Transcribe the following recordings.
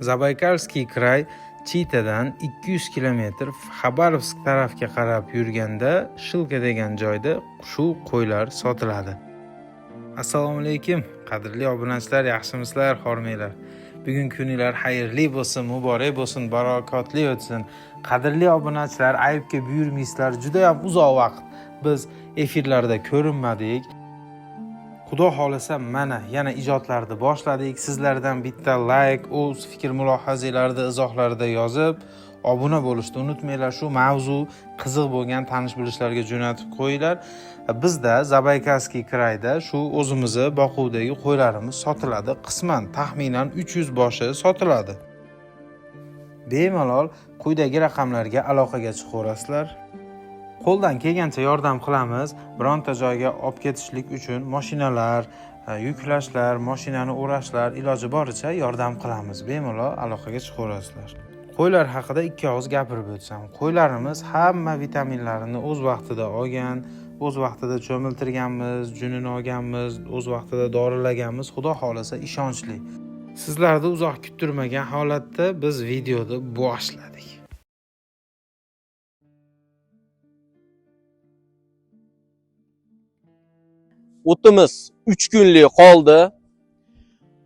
Забайкальский край, Chitadan 200 kilometr Xabarovsk tarafga qarab yurganda Shilka degan joyda shu qo'ylar sotiladi. Assalomu alaykum, qadrli obunachilar, yaxshimisizlar, hormanglar. Bugun kuninglar xayrli bo'lsin, muborak bo'lsin, barakotli o'tsin. Qadrli obunachilar, aybga buyurmaysizlar, juda ham uzoq vaqt biz efirlarda ko'rinmadik. Xudo xohlasa, mana yana ijodlarni boshladik. Sizlardan bitta layk, o'z fikr mulohazanglarni izohlarda yozib, obuna bo'lishni unutmanglar. Shu mavzu qiziq bo'lgan tanish bilishlarga jo'natib qo'yinglar. Bizda Забайкальский край da shu o'zimizni boquvdagi qo'ylarimiz sotiladi. Qisman taxminan 300 boshi sotiladi. Bemalol quyidagi raqamlarga aloqaga chiqaverasizlar. Qo'ldan kelgancha yordam qilamiz. Bironta joyga olib ketishlik uchun mashinalar, yuklashlar, mashinani o'rashlar, iloji boricha yordam qilamiz. Bemalol aloqaga chiqaverasizlar. Qo'ylar haqida ikki og'iz gapirib o'tsam, qo'ylarimiz hamma vitaminlarini o'z vaqtida olgan, o'z vaqtida cho'miltirganmiz, junini olganmiz, o'z vaqtida dorilaganmiz. Xudo xohlasa, ishonchli. Sizlarni uzoq kuttirmagan holatda biz videoni boshladik. O'timiz 3 kunlik qoldi.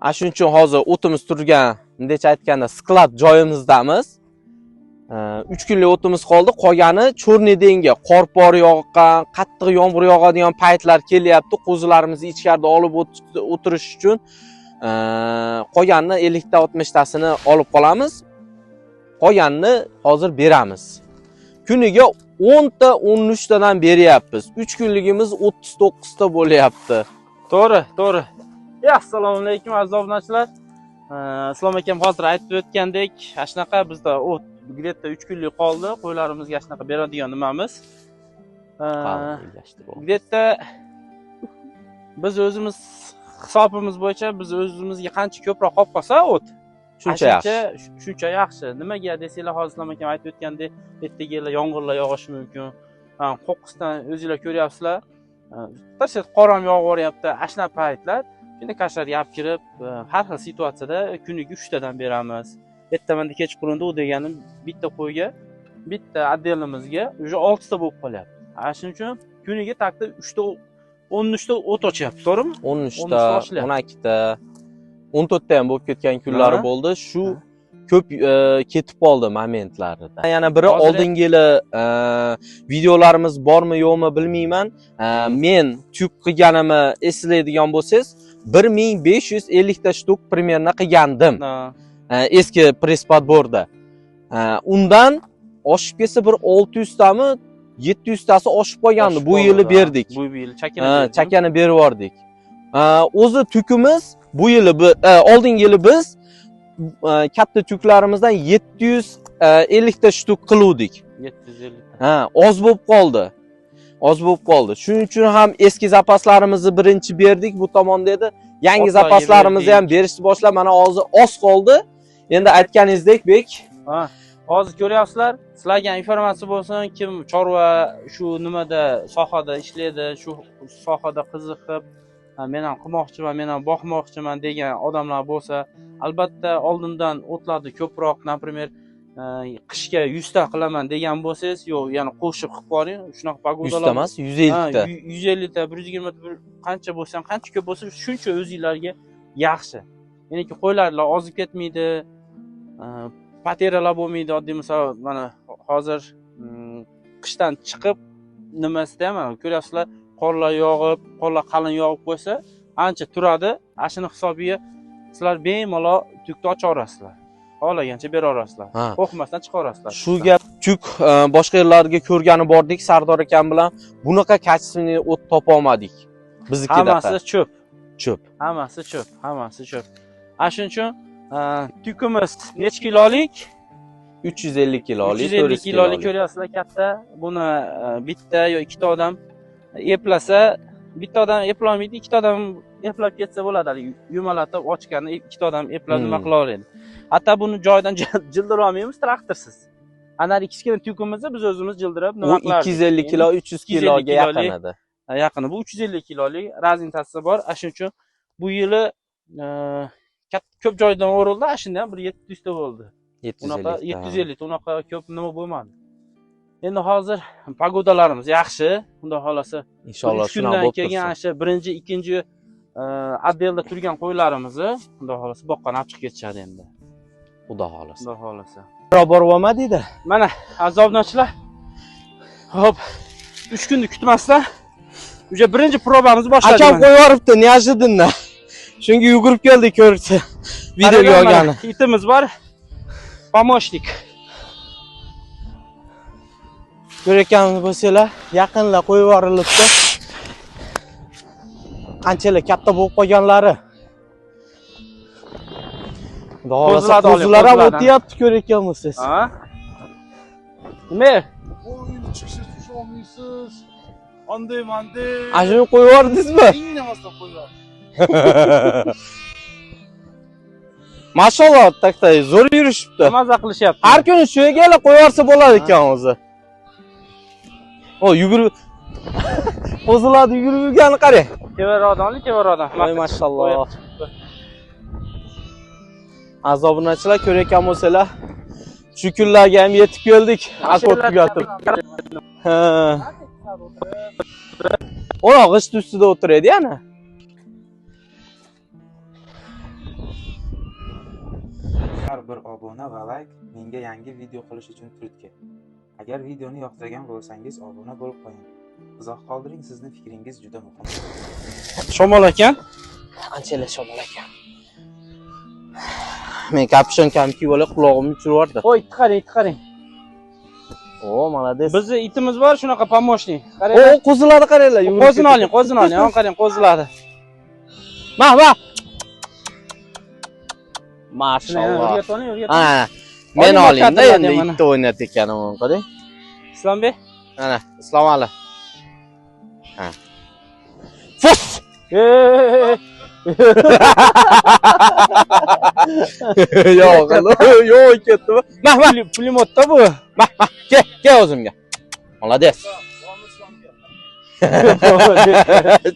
Ana shuning uchun hozir o'timiz turgan, bundacha aytganda, sklad joyimizdamiz. 3 kunlik o'timiz qoldi. Qolgani Chorniy denga qor-por yoqqan, qattiq yomg'ir yog'adigan paytlar kelyapti. Qo'zilarimizni ichkarida olib o'tirish uchun qolganini 50 ta 60 tasini olib qolamiz. Qolganini hozir beramiz. Kuniga 10 ta 13 tadan beryapmiz. 3 kunligimiz 39 ta bo'lyapti. To'g'ri, to'g'ri. Ya, assalomu alaykum aziz obunachilar. Islom akam hozir aytib o'tgandek, ana shunaqa bizda o't где-то 3 kunlik qoldi. Qo'ylarimizga shunaqa beradigan nimamiz. Где-то biz o'zimiz hisobimiz bo'yicha biz o'zimizga qancha ko'proq qolib qolsa o't, shuncha yaxshi. Shuncha yaxshi. Nimaga desanglar, hozir Islom akam aytib o'tgandek, ertaga yomg'irlar yog'ishi mumkin. Qo'qqisdan o'zinglar ko'ryapsizlar. Bitta qor ham yog'ib yuboryapti. Ashna paytlar shunda kasharga olib kirib, har xil situatsiyada kuniga 3 tadan beramiz. Ertamanda kechqurunda u degani bitta qo'yga, bitta отделimizga уже 6 ta bo'lib qolyapti. Ana shuning uchun kuniga takda 3 ta 13 ta o't ochyapti, to'g'rimi? 13 ta, 12 ta, 14 ta ham bo'lib ketgan kunlari bo'ldi. Shu ko'p ketib qoldi momentlarida. Yana biri oldingi yili videolarimiz bormi yo'qmi bilmayman. Men tyuk qilganimni eslaydigan bo'lsangiz, 1550 ta shtuk примерно qilgandim. Eski press-podborda. Undan oshib ketsa bir 600 tami, 700 tasi oshib qolgandi. Bu yili berdik. Bu yili chakani berdik. Chakani berib yubordik. O'zi tukimiz bu yili oldingi yili biz katta tuklarimizdan 750 ta shtuk qiluvdik. 750 ta. Ha, oz bo'lib qoldi. Oz bo'lib qoldi. Shuning uchun ham eski zapaslarimizni birinchi berdik bu tomonda edi. Yangi zapaslarimizni ham berishni boshlab, mana hozir oz qoldi. Endi aytganingizdek, Bek. Ha, hozir ko'ryapsizlar, sizlarga informatsiya bo'lsin, kim chorva shu nimada sohada ishlaydi, shu sohada qiziqib, men ham qilmoqchiman, men ham boqmoqchiman degan odamlar bo'lsa, albatta oldindan o'tlarni ko'proq, например, qishga 100 ta qilaman degan bo'lsangiz, yo'q, yana qo'shib qilib qo'ying, shunaqa pogodalar. 100 ta emas, 150 ta. 150 ta, 120 ta, qancha bo'lsa ham, qancha ko'p bo'lsa, shuncha o'zingizlarga yaxshi. Ya'niki qo'ylarlar ozib ketmaydi, pateralar bo'lmaydi. Oddiy misol, mana hozir qishdan chiqib nimasida ham mana ko'ryapsizlar, qorlar yog'ib, qorlar qalin yog'ib qo'ysa, ancha turadi. Ana shuni hisobiga sizlar bemalol tukni ocha olasizlar. Xohlagancha bera olasizlar. Qo'rqmasdan chiqa olasizlar. Shu gap tuk boshqa yerlarga ko'rgani bordik Sardor akam bilan. Bunaqa качественный o't topa olmadik. Biznikida. Hammasi cho'p. Cho'p. Hammasi cho'p, hammasi cho'p. Ana shuning uchun tukimiz necha kilolik? 350 kilolik, 350 kilolik ko'ryapsizlar, katta. Buni bitta yo ikkita odam eplasa, bitta odam eplolmaydi, ikkita odam eplab ketsa bo'ladi. Hali yumalatib ochganni ikkita odam eplab nima qila oladi. Hatto buni joyidan jildira olmaymiz traktorsiz. Ana kichkina tukimizni biz o'zimiz jildirib nima qilardik. U 250 kilo, 300 kiloga yaqin edi. Yaqin. Bu 350 kilolik razintasi bor. Ana shuning uchun bu yili Ko'p joydan o'rildi, shunda ham bir 700 ta bo'ldi. 750 Unaqa 750 ta, unaqa ko'p nima bo'lmadi. Endi hozir pagodalarimiz yaxshi, xudo xolasa. Inshaalloh shunaqa bo'lib tursin. Kelgan o'sha birinchi, ikkinchi отделda turgan qo'ylarimizni xudo xolasa boqqan olib chiqib ketishadi endi. Xudo xolasa. Xudo xolasa. Borib olmadingda. Mana aziz obunachilar. Xo'p, 3 kunni kutmasdan o'sha birinchi probamizni boshladik. Akam qo'yib yuboribdi, неожиданно. Shunga yugurib keldik ko'rsa. Videoga olgani. Itimiz bor. Помощник. Ko'rayotgan bo'lsanglar, yaqinla qo'yib yuborilibdi. Qanchalar katta bo'lib qolganlari. Qo'zilar ham o'tyapti, ko'rayotgan bo'lsangiz. Ha? Nima? O'yinni chiqishni tusha olmaysiz. Anday manday. Shuni qo'yib yubordingizmi? Indamasdan qo'yib yubordim. Mashalloh, takta zo'r yurishibdi. Maza qilishyapti. Har kuni shu yerga kelib qo'yib yuborsa bo'ladi ekan o'zi. O, yugurib qo'zilarni yugurib yurganini qarang. Tevaroqdan, tevaroqdan. Voy mashalloh. Aziz obunachilar, ko'rayotgan bo'lsanglar, shu kunlarga ham yetib keldik. Akkord tugatib. Ha. O'ra g'isht ustida o'tiradi yana. Har bir obuna va like menga yangi video qilish uchun turtki. Agar videoni yoqtirgan bo'lsangiz, obuna bo'lib qo'ying. Izoh qoldiring, sizning fikringiz juda muhim. Shamol ekan. Anchalar shamol ekan. Men kapshonkam kiyib olib qulog'imni uchirib yubordi. Qo'y, itni qarang, itni qarang. O, молодец. Bizni itimiz bor, shunaqa помощник. Qarang. O, qo'zilarni qaranglar. Qo'zini oling, qo'zini oling. Ana qarang, qo'zilarni. Ma, ma. Mashalloh. Ha, men olayim-da endi itni o'ynat ekanim, qarang. Islombek. Mana, Islom Ali. Ha. Fus! Yo'q, yo'q ketdimi? Mah, mah, pulemyotda bu. Mah, mah, kel, kel o'zimga. Молодец.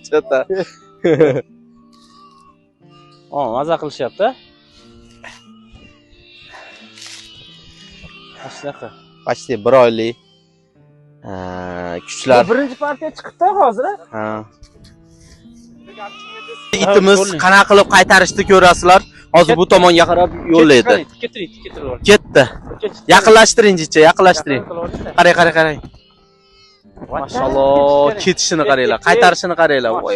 Chata. O, maza qilishyapti. Shunaqa. Почти bir oylik kuchlar. Birinchi partiya chiqibdi hozir. Ha. Itimiz qanaqa qilib qaytarishni ko'rasizlar. Hozir bu tomonga qarab yo'llaydi. Ketdi, ketdi. Ketdi. Yaqinlashtiring, jicha, yaqinlashtiring. Qarang, qarang, qarang. Mashalloh, ketishini qaranglar, qaytarishini qaranglar. Voy.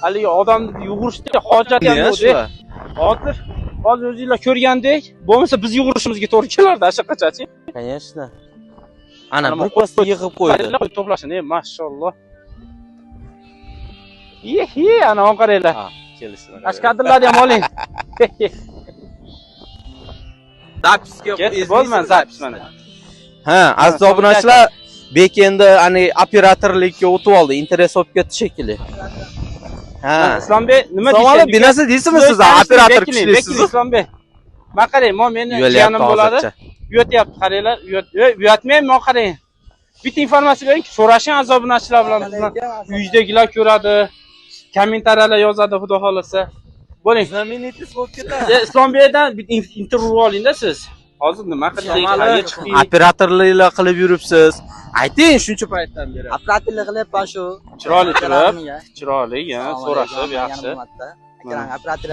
Haligi odamni yugurishga hojat ham yo'q. Hozir hozir o'zingizlar ko'rgandek, bo'lmasa biz yugurishimizga to'g'ri kelardi ashaqachachi. Конечно. Ana bir pasda yig'ib qo'ydi. To'plashini, mashalloh. Yehi, ana on qaranglar. Ha, kelishini. Ash kadrlarni ham oling. Zapisga bo'lman, zapis mana. Ha, aziz obunachilar, Bek endi ani operatorlikka o'tib oldi, interes olib ketdi shekilli. Ha, Islombek, nima deysiz? Savol binasi deysizmi siz? Operator kuchlisiz. Islombek. Mana qarang, mo meni jiyanim bo'ladi. Uyatyapti, qaranglar, uyatmayman, mo qarang. Bitta informatsiya bering, so'rashing aziz obunachilar bilan bizdan. Uydagilar ko'radi, kommentariyalar yozadi, xudo xolasa. Bo'ling. Znamenitis bo'lib ketadi. Islombekdan bitta intervyu oling-da siz. Hozir nima qildik? Qayerga chiqdik? Operatorliklar qilib yuribsiz. Ayting, shuncha paytdan beri. Operatorlik qilyapman shu. Chiroyli turib, chiroyli, so'rashib, yaxshi.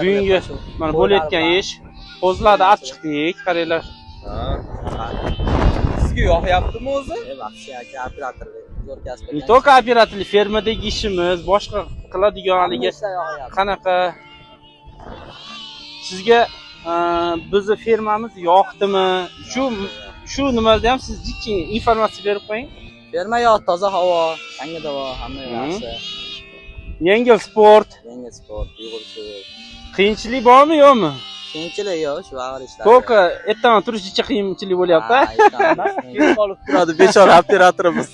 Bugungi mana bo'layotgan ish, qo'zilarni olib chiqdik, qaranglar. Sizga yoqyaptimi o'zi? Yaxshi aka, operatorlik zo'r kasb ekan. Не только operatorlik, fermadagi ishimiz, boshqa qiladigan haligi qanaqa sizga bizni fermamiz yoqdimi? Shu nimada ham siz jiddiy informatsiya berib qo'ying. Ferma yoq, toza havo, yangi davo, hamma yaxshi. Yengil sport. Yengil sport, yugurish. Qiyinchilik bormi, yo'qmi? Qiyinchilik yo'q, shu og'ir ishlar. To'ka ertaman turish ichi qiyinchilik bo'lyapti. Kelib qolib turadi bechora operatorimiz.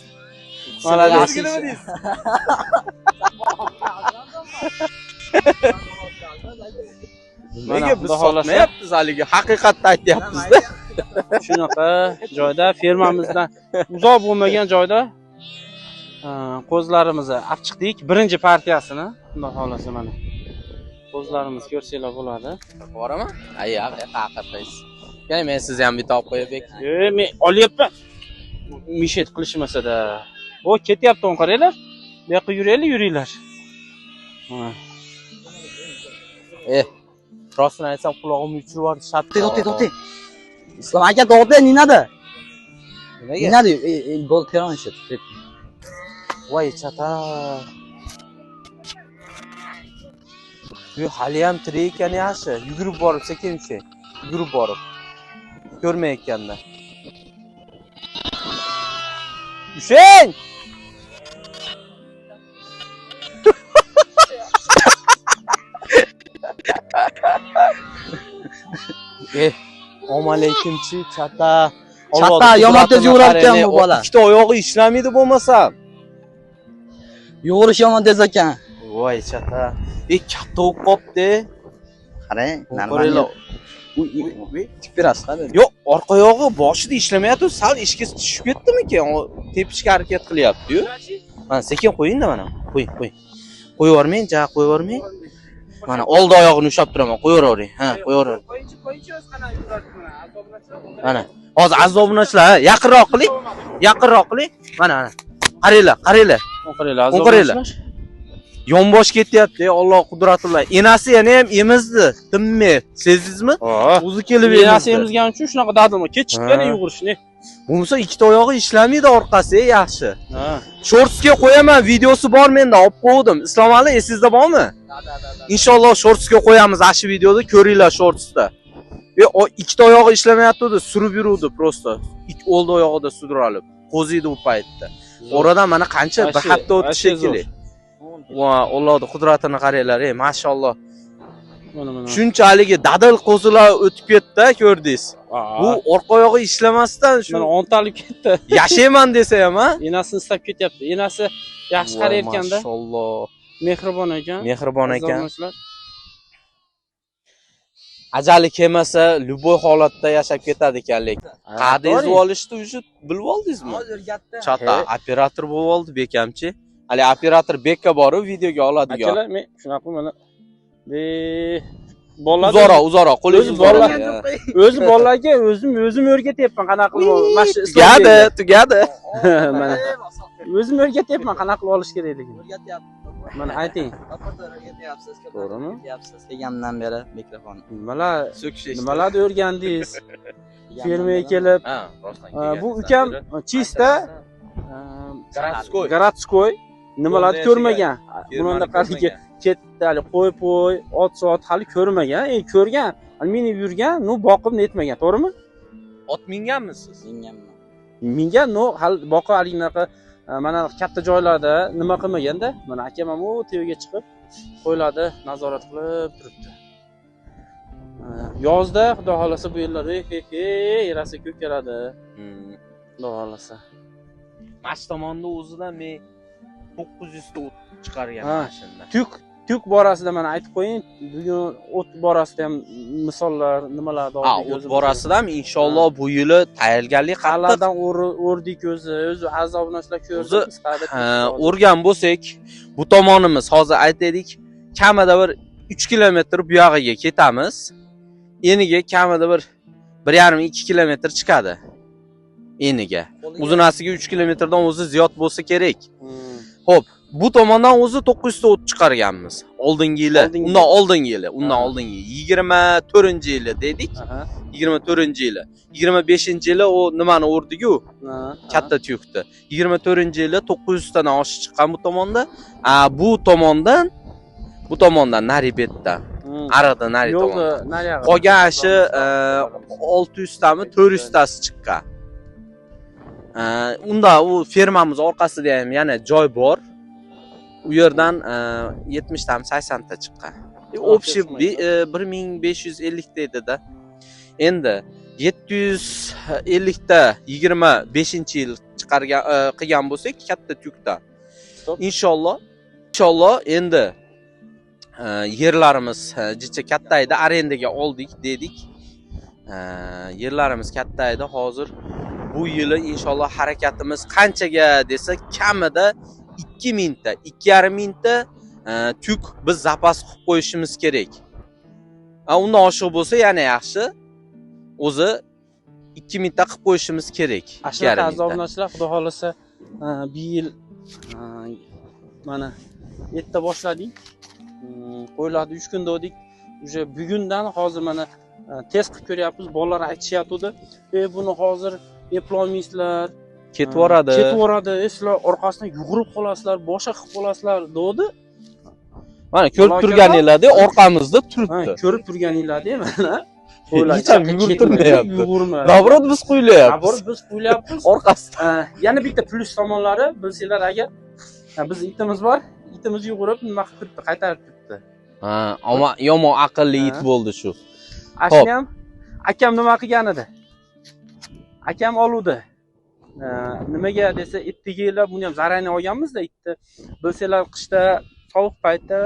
Молодец. Nega biz sotmayapmiz haligi, haqiqatni aytyapmiz-da. Shunaqa joyda fermamizdan uzoq bo'lmagan joyda qo'zilarimizni olib chiqdik. Birinchi partiyasini, xudo xolasa mana. Qo'zlarimiz ko'rsanglar bo'ladi. Boraman? Ay, yo'q, qaqirlaysiz. Yana men sizni ham bitta olib qo'yay. Men olyapman. Mishet qilishmasa-da. O, ketyapti, uni qaranglar. Bu yoqqa yuraylik, yuringlar. Rostini aytsam qulog'imni uchirib yubordi, shat. To'xta, to'xta. Islom aka to'xta, не надо. Nimaga? Не надо, gol teron shit. Voy chata. Bu hali ham tirik ekan yaxshi. Yugurib borib sekin ushang. Yugurib borib. Ko'rmayotganda. Ushang! Alaykumchi chata. Chata, yomon tez yugurarkan bu bola. Ikkita oyog'i ishlamaydi bo'lmasa. Yugurish yomon tez ekan. Voy chata. Katta bo'lib qopti. Qarang, Qaranglar. Tikib berasiz qani? Yo'q, orqa oyog'i boshida ishlamayapti, sal ishga tushib ketdimikin? Tepishga harakat qilyapti-yu. Mana sekin qo'ying-da mana. Qo'ying, qo'ying. Qo'yib yubormang, ja, qo'yib yubormang. Mana oldi oyog'ini ushlab turaman, qo'yavering. Ha, qo'yavering. Qo'yinchi, qo'yinchi o'z qana yuradi mana. Azob Mana. Hozir aziz obunachilar, yaqinroq qiling. Yaqinroq qiling. Mana, mana. Qaranglar, qaranglar. Qaranglar, azob. Qaranglar. Yonbosh ketyapti, Alloh qudrati bilan. Enasi yana ham emizdi, tinmay. Sezdingizmi? O'zi kelib Enasi emizdi. emizgani uchun shunaqa dadilmi? Kechikkan yugurishni. Bo'lmasa ikkita oyog'i ishlamaydi, orqasi yaxshi. Ha. Shortsga qo'yaman, videosi bor menda, olib qo'ydim. Islom Ali, esingizda bormi? Inshaalloh shortsga qo'yamiz shu videoni, ko'ringlar shortsda. Ikkita oyog'i ishlamayapti, surib yuruvdi prosta. Ikki oldi oyog'ida sudralib, qo'ziydi u paytda. Oradan mana qancha bir hafta o'tdi shekilli. Va Allohning qudratini qaranglar, mashalloh. Shunchalige dadil qo'zilar o'tib ketdi, ko'rdingiz. Bu orqa oyog'i ishlamasdan shu mana ontalib ketdi. Yashayman desa ham, ha? Enasini istab ketyapti. Enasi yaxshi qarayotganda. Mashalloh. Mehribon ekan. Mehribon ekan. Ajali kelmasa, любой holatda yashab ketadi ekan lekin. Qadingiz olishni уже bilib oldingizmi? Chata operator bo'lib oldi bekamchi. Hali operator bekka borib videoga oladigan. Akalar, men shunaqa mana bolalar uzoqroq, uzoqroq, qo'lingiz o'zi o'zi bolalarga o'zim o'rgatyapman qanaqa qilib mana shu tugadi, tugadi. Mana o'zim o'rgatyapman qanaqa qilib olish kerakligini. O'rgatyapti. Mana ayting. O'rgatyapsiz, To'g'rimi? O'rgatyapsiz. Kelgandan beri mikrofon. Nimalar, nimalarni o'rgandingiz? Fermaga kelib. Ha, rostdan. Bu ukam chista gorodskoy. Gorodskoy nimalarni ko'rmagan. Bunda qaligi ketdi hali qo'y po'y, ot soat hali ko'rmagan. Ko'rgan, minib yurgan, no boqib netmagan, to'g'rimi? Ot minganmisiz? Minganman. Mingan, no hali boqib haligi unaqa mana katta joylarda nima qilmaganda, mana akam ham u tevaga chiqib qo'ylarni nazorat qilib turibdi. Yozda xudo xolasa bu yerlar rosa ko'karadi. Xudo xolasa. Mana tomonda o'zidan men 900 ta o't chiqargan mashinada. Tyuk borasida mana aytib qo'ying, bugun o't borasida ham misollar nimalarni oldik. O't borasida ham inshaalloh bu yili tayyorgarlik qattiq. Qalardan o'rdik o'zi, o'zi azobnashlar ko'rdik. O'rgan bo'lsak, bu tomonimiz hozir aytaylik, kamida bir 3 kilometr bu yog'iga ketamiz. Eniga kamida bir 1,5-2 kilometr chiqadi. Eniga. Uzunasiga 3 kilometrdan o'zi ziyod bo'lsa kerak. Xo'p, bu tomondan o'zi 900 ta o't chiqarganmiz. Oldingi yili, undan oldingi yili, undan oldingi 24-yili dedik. 24-yili. 25-yili u nimani o'rdik-ku? Katta tyukni. 24-yili 900 tadan oshiq chiqqan bu tomonda. Bu tomondan nari betdan. Arada nari tomondan. Qolgan shu 600 tami, 400 tasi chiqqan. Unda u fermamiz orqasida ham yana joy bor. U yerdan 70 tami, 80 ta chiqqan. Общий 1550 ta edi-da. Endi 750 ta 25-yil chiqargan qilgan bo'lsak, katta tyukdan. Inshaalloh, inshaalloh endi yerlarimiz jicha katta edi, arendaga oldik dedik. Yerlarimiz katta edi. Hozir bu yili inshaalloh harakatimiz qanchaga desa, kamida 2000 ta, 2,5 mingta Tyuk biz zapas qilib qo'yishimiz kerak. Undan oshiq bo'lsa yana yaxshi. O'zi 2000 ta qilib qo'yishimiz kerak. Shunaqa aziz obunachilar, xudo xolasa bu yil mana erta boshladik. Qo'ylarni 3 kun dedik. Уже bugundan hozir mana test qilib ko'ryapmiz. Bolalar aytishyapti. Buni hozir eplolmaysizlar, ketib yuboradi. Ketib yuboradi, sizlar orqasidan yugurib qolasizlar, boshqa qilib qolasizlar dedi. Mana ko'rib turganinglarda orqamizda turibdi. Ko'rib turganinglarda mana hech ham yugurtirmayapti. Nabrot biz qo'ylayapmiz. Nabrot biz qo'ylayapmiz. Orqasidan. Yana bitta plyus tomonlari, bilsanglar agar biz itimiz bor, itimiz yugurib nima qilib turibdi, qaytarib turibdi. Ha, ammo yomon aqlli it bo'ldi shu. Ashuni ham akam nima qilgan edi? Akam oluvdi. Nimaga desa, ittigilar buni ham zararni olganmiz-da itni. Bilsanglar qishda sovuq paytda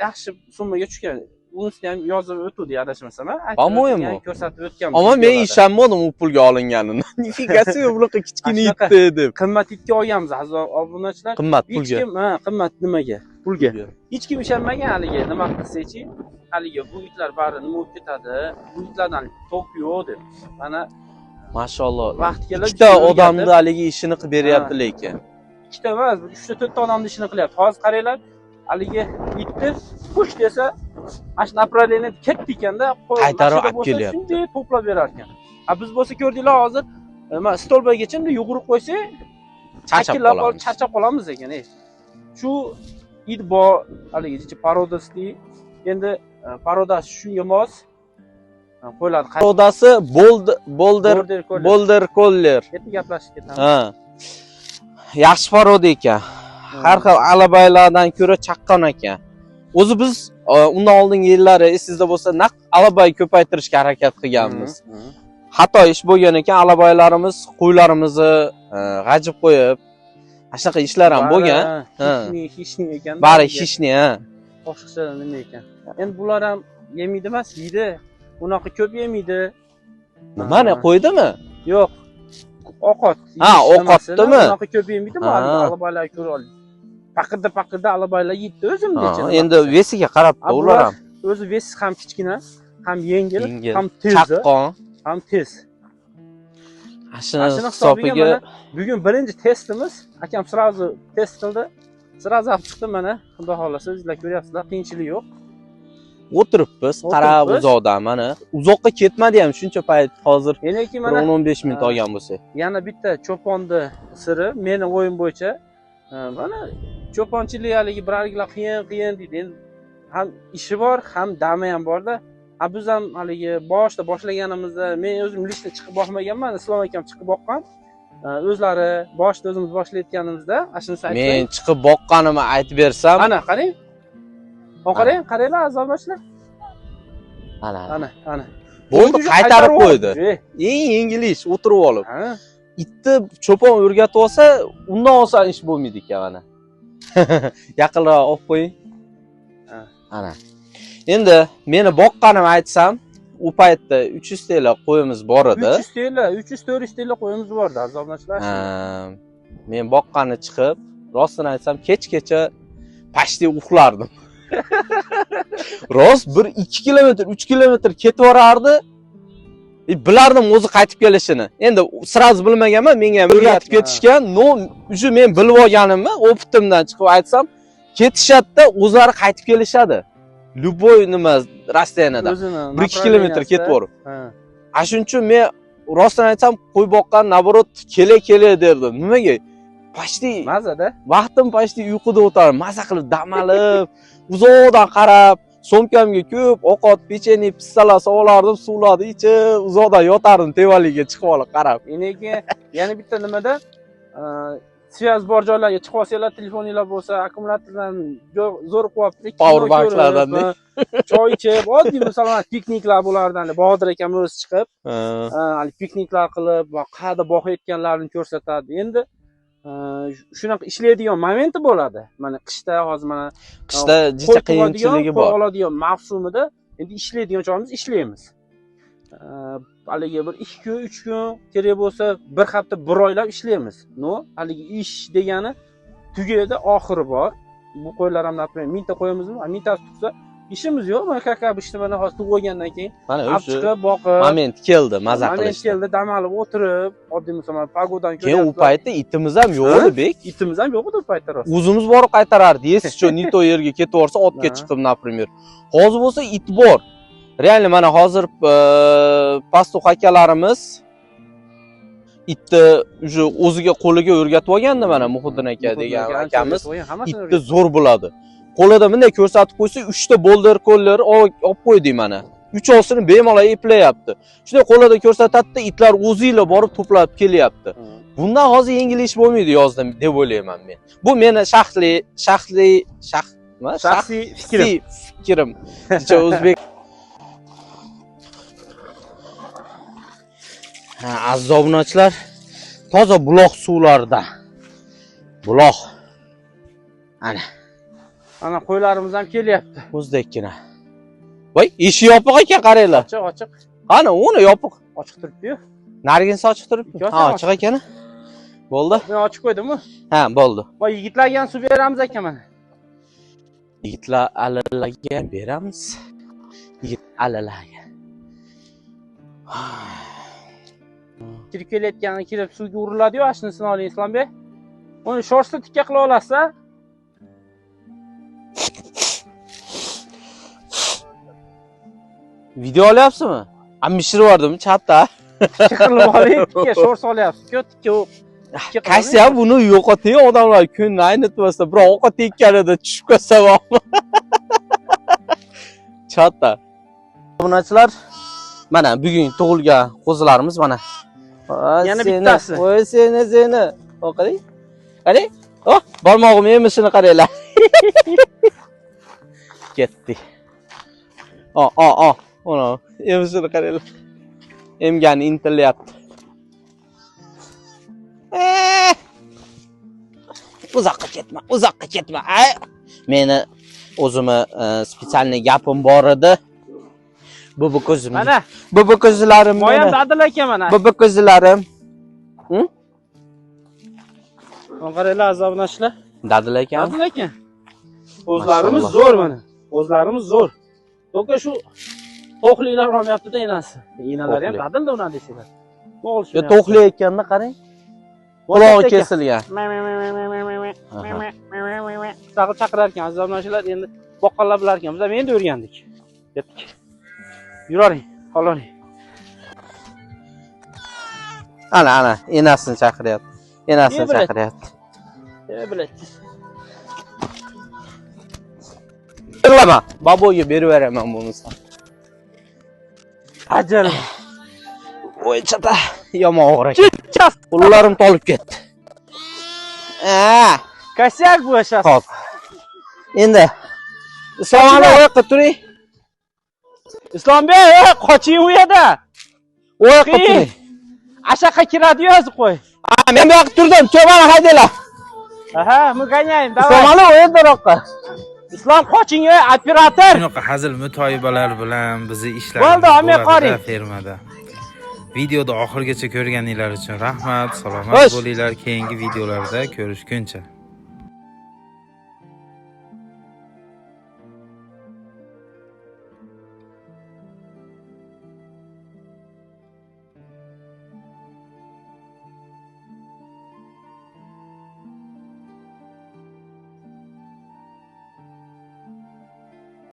yaxshi summaga tushgan. Unisini ham yozib o'tdi adashmasam, по-моему, ko'rsatib o'tganmiz. Ammo men ishonmadim u pulga olinganini. Nifigasi yo'q bunaqa kichkina itdi deb. Qimmat itga olganmiz aziz obunachilar. Qimmat pulga. Hech kim, ha, qimmat nimaga? Pulga. Hech kim ishonmagan haligi, nima qilsa-chi? Haligi bu itlar bari nima bo'lib ketadi? Bu itlardan to'p yo'q deb. Mana mashalloh. Vaqt kelib ikkita odamni haligi ishini qilib beryapti lekin. Ikkita emas, 3 ta 4 ta odamni ishini qilyapti. Hozir qaranglar, haligi itni push desa, mana shu направление ketdi ekanda, qaytarib olib kelyapti. Shunday to'plab berar ekan. A biz bo'lsa ko'rdinglar hozir, mana stolbagacha bunday yugurib qo'ysak, charchab qolamiz. Charchab qolamiz ekan, ey. Shu it bor, haligi parodasi, endi parodasi shunga mos qo'yiladi. Parodasi Border Collie. Endi gaplashib ketamiz. Ha. Yaxshi paroda ekan. Har xil alabaylardan ko'ra chaqqon ekan. O'zi biz undan oldingi yillari esingizda bo'lsa, naq alabay ko'paytirishga harakat qilganmiz. Xato ish bo'lgan ekan, alabaylarimiz qo'ylarimizni g'ajib qo'yib, shunaqa ishlar ham bo'lgan. Xishni ekan. Bari xishni, ha. Boshqacha nima ekan. Endi bular ham yemaydi emas, yeydi. Unaqa ko'p yemaydi. Nimani qo'ydimi? Yo'q. Ovqat. Ha, ovqatdimi? Unaqa ko'p yemaydi, alabaylar ko'ra oladi. Paqirda alabaylar yeydi o'zimgacha. Endi vesiga qarab-da ular ham. O'zi vesi ham kichkina, ham yengil, ham tez, chaqqon, ham tez. Ashuni hisobiga bugun birinchi testimiz, akam sразу test qildi. Sразу olib chiqdi mana, xudo xolasa o'zingizlar ko'ryapsizlar, qiyinchilik yo'q. O'tiribmiz, qarab uzoqdan mana. Uzoqqa ketmadi ham shuncha payt hozir. Lekin mana 10-15 minut olgan bo'lsak. Yana bitta cho'ponni siri, meni o'yim bo'yicha mana cho'ponchilik haligi birargilar qiyin deydi. Endi ham ishi bor, ham dami ham borda. Ha biz ham haligi boshda boshlaganimizda men o'zim lishda chiqib boqmaganman, Islom akam chiqib boqqan. O'zlari boshda o'zimiz boshlayotganimizda ashuni aytib. Men chiqib boqqanimni aytib bersam. Ana qarang. Qarang, qaranglar azobchilar. Ana. Ana, ana. Bo'ldi, qaytarib qo'ydi. Eng yengil ish, o'tirib olib. Itni cho'pon o'rgatib olsa, undan oson ish bo'lmaydi ekan mana. Yaqinroq olib qo'ying. Ana. Endi meni boqqanim aytsam, u paytda 300 TL qo'yimiz bor edi. 300 TL, 300-400 TL qo'yimiz bor edi, azobchilar. Men boqqani chiqib, rostini aytsam, kech-kecha pashti uxlardim. Rost bir 2 kilometr, 3 kilometr ketib borardi. Bilardim o'zi qaytib kelishini. Endi sraz bilmaganman, menga ham o'rgatib ketishgan. No, уже men bilib olganimni, opitimdan chiqib aytsam, ketishadi-da, o'zlari qaytib kelishadi. Любой nima расстояниеda. 1-2 kilometr ketib borib. A shuning uchun men rostini aytsam, qo'y boqqan naborot kele-kele derdim. Nimaga? Pashti mazada. Vaqtim pashti uyquda o'tardim. Maza qilib dam olib, uzoqdan qarab, so'mkamga ko'p ovqat, pechenye, pistalar solardim, suvlarni ichib, uzoqdan yotardim, tevaliga chiqib olib qarab. Endi yana bitta nimada, связь bor joylarga chiqib olsanglar, telefoninglar bo'lsa, akkumulyatordan zo'r quvvatli power banklardan choy ichib, oddiy masalan pikniklar bo'lardi, Bodir akam o'zi chiqib, hali pikniklar qilib, qayerda boqayotganlarini ko'rsatadi. Endi shunaqa ishlaydigan momenti bo'ladi. Mana qishda hozir mana qishda jicha qiyinchiligi bor. Oladigan mavsumida endi ishlaydigan chog'imiz ishlaymiz. Haligi bir 2 kun, 3 kun kerak bo'lsa, bir hafta, bir oylab ishlaymiz. No, haligi ish degani tugaydi, oxiri bor. Bu qo'ylar ham, например, 1000 ta qo'yimizmi, 1000 tasi tug'sa, ishimiz yo'q. Mana, как обычно, mana hozir tug'ib olgandan keyin Mana olib o'sha chiqib boqib, moment keldi, maza moment qilishdi. keldi, dam olib o'tirib, oddiy misol, mana погода ni Keyin u ko'ryapsizlar. paytda itimiz ham yo'q edi, Bek. Itimiz ham yo'q edi u paytda, rost. O'zimiz borib qaytarardik. Если что, не то yerga ketib yuborsa, otga chiqib, например. Hozir bo'lsa it bor. Реально mana hozir пастух akalarimiz itni уже o'ziga, qo'liga o'rgatib olgandi. Mana Muhiddin aka degan akamiz hammasini itni zo'r biladi. Qo'lida bunday ko'rsatib qo'ysa, 3 ta border collie olib qo'ydik mana. Uchovsini bemalol eplayapti. Shunday qo'lida ko'rsatadida, itlar o'zinglar borib to'plab kelyapti. Bundan hozir yengil ish bo'lmaydi yozda, deb o'ylayman men. Bu meni shaxsiy shaxsiy nima? Shaxsiy fikrim. Shaxsiy fikrim. O'zbek. Ha, aziz obunachilar, toza buloq suvlarida. Buloq. Ana, Ana qo'ylarimiz ham kelyapti. o'zdakkina. Voy, eshik yopiq ekan, qaranglar. Ochiq, ochiq. Qani, uni yopiq. Ochiq turibdi-yu. Narigisi ochiq turibdi. Ikkosi Ha, ham. Ochiq ekan. Bo'ldi. Men ochib qo'ydimmi? Ha, bo'ldi. Voy, yigitlarga ham suv beramiz aka, mana. Yigitlar alalarga beramiz. Yigit alalarga. Kirib kelayotgani kirib suvga uriladi-yu, ashnisini oling, Islombek. Uni шерсть ni tikka qila olasiz, a? Video olyapsizmi? A, mishirib yubordimi chatda? Tikka qilib oling, tikka шерсть olyapsiz-ku, tikka u. Tikka qilib Qaysi ham buni yo'qoting, odamlar kunni aynitmasdan bir ovqat tekkanida tushib qolsa bormi? Chatda. Obunachilar, mana bugun tug'ilgan qo'zilarimiz mana. Voy Yana seni, bittasi. Voy seni, seni. O, qarang. Qarang. Oh, barmog'im emishini qaranglar. Ketdi. O, o, o. Uni emishini qaranglar. Emgani intilyapti. Uzoqqa ketma, uzoqqa ketma. Ay, meni o'zimni специальный gapim bor edi. Bu ko'zim. Mana, Bu ko'zlarim moyam meni. dadil aka, mana. Bu ko'zlarim. Mana qaranglar, aziz obunachilar. Dadil ekan. Dadil aka. O'zlarimiz Mashalloh. zo'r mana. O'zlarimiz zo'r. To'ka shu to'qliklar olmayapti-da enasi. Enalari ham To'qlik. dadilda unaqa desanglar. Yo, to'qli ekanda, qarang. Qulog'i kesilgan. Shunaqa chaqirar ekan, aziz obunachilar, endi boqqanlar bilar ekan. Biz ham endi o'rgandik. Ketdik. Yuravering, xolavering. Ana, ana, enasini chaqiryapti. Enasini E, biladi. chaqiryapti. E, biladi. Yig'lama. Baboga berib beraman bo'lmasa. Ajal. Voy, chata, yomon og'ir ekan. Qo'llarim tolib ketdi. Косяк bu сейчас. Hop. Endi Islom aka, u yoqqa turing. Islombek, ey, qoching u yerda. U yoqqa Qiyin. turing. Ashaqa kiradi yozib qo'y. Ha, men bu yoqqa turdim. Cho'mani haydanglar. Aha, мы гоняем, давай. Islom aka, u yerdaroqqa. Islom, qoching, ey, operator. Shunaqa hazil mutoyibalar bilan bizni ishlarimiz Bo'ldi, olmay bo'ladi-da qoling. fermada. Videoda oxirigacha ko'rganinglar uchun rahmat, salomat Xo'sh. bo'linglar. Keyingi videolarda ko'rishguncha.